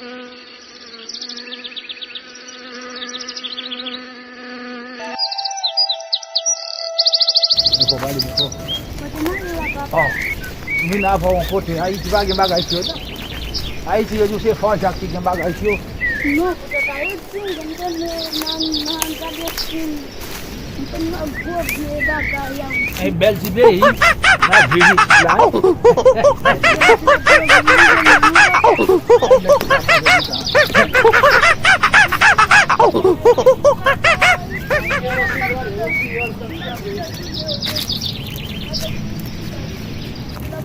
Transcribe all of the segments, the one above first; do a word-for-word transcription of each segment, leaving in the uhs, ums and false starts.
Mwen fò pale, mwen fò. Kote mari w la, papa? Oh, m vin avè w yon kote. Ayiti pa gen bagay sa yo, non. Ayiti, yo di w se fò jak ki gen bagay sa yo. Non, kote pa Ayiti, m gen nan, nan, nan gade fim. M konn wè gwo vye bagay a. Yon bèl ti peyi. N ap viv isit la.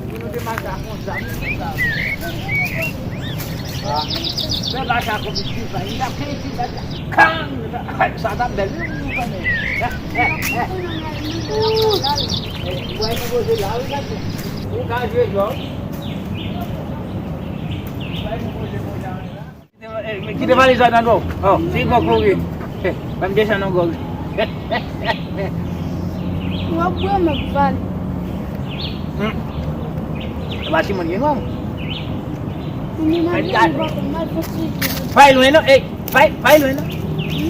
Pou nou te mache ak yon zam, ki zam? Ah, men mache ak yon pitit, li t ap fè ti bèt la. Kang! Sa t ap bèl, wi, wi, wi. Eh, eh, eh. Ou wè nou poze la, wi, gade. Ou ka jwe jòj. Ou wè nou poze poze la. Kite valiz la nan do w. Oh, si gòg kouri. Ban m desann yon gòg. W ap bwè m ap vale. Hmm. E pa timoun gen nwa. Mwen mande li pa konn mal fè ti. Pa lwen non. Ey, pa, pa lwen non.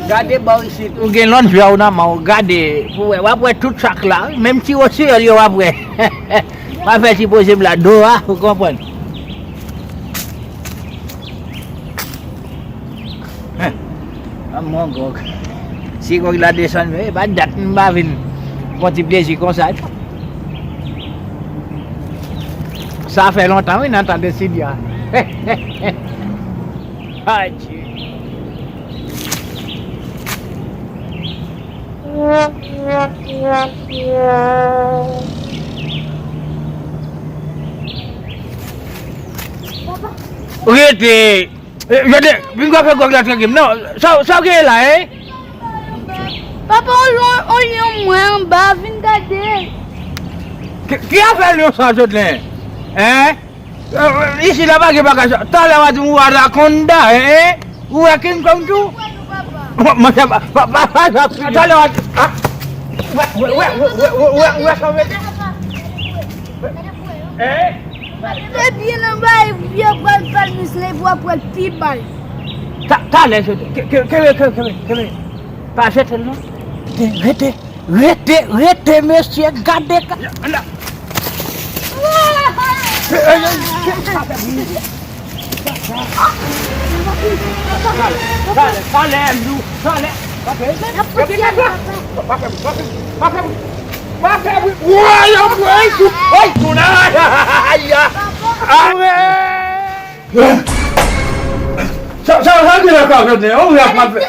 Gade bò isit. Ou gen lòt vè w nan men w. Gade pou w wè. W ap wè tout chak la. Menm ti wosiyèl yo w ap wè. M ap fè ti poze m la do a. Ou konprann? Hen. Manman gòg. Si gòg la desann, men, e pa dat m pa vin pran ti plezi konsa. Sa fè lontan, wi, nan tan de Silya. Adye. Rete! Eh, Jodlè, vin gwa fè gwòg la trankil. Non, sa, sa w genyen la, hein? Papa, on lyon, on lyon mwen anba, vin gade. Ki, ki afè lyon sa, Jodlè? Hein? Eh, eh, isi la pa gen bagay sa. Talè w a di m ou anakonda, hein? Ou wè King Kong tou? Monchè, pa, pa, pa, pa, talè w a di, ah, wè, wè, wè, sa w mete? Hein? Mete pye nan bay, vye pral palmis la, epi w ap wè l pi bay. Ta-, talè, je, ke, ke, kenbe, kenbe, kenbe, kenbe. Pa jete l non. Rete, rete, rete, rete, mesye, gade ka. Ya, anda. Ey, ey, ey. Talè, talè, talè, Andrew, talè. Pa fè, pa fè, pa fè, pa fè, pa fè, pa fè, pa fè, woy, woy, woy, woy, ay, ay, ay. Sa, sa, sa, gen la ka jwenn, on rèv mwen fè.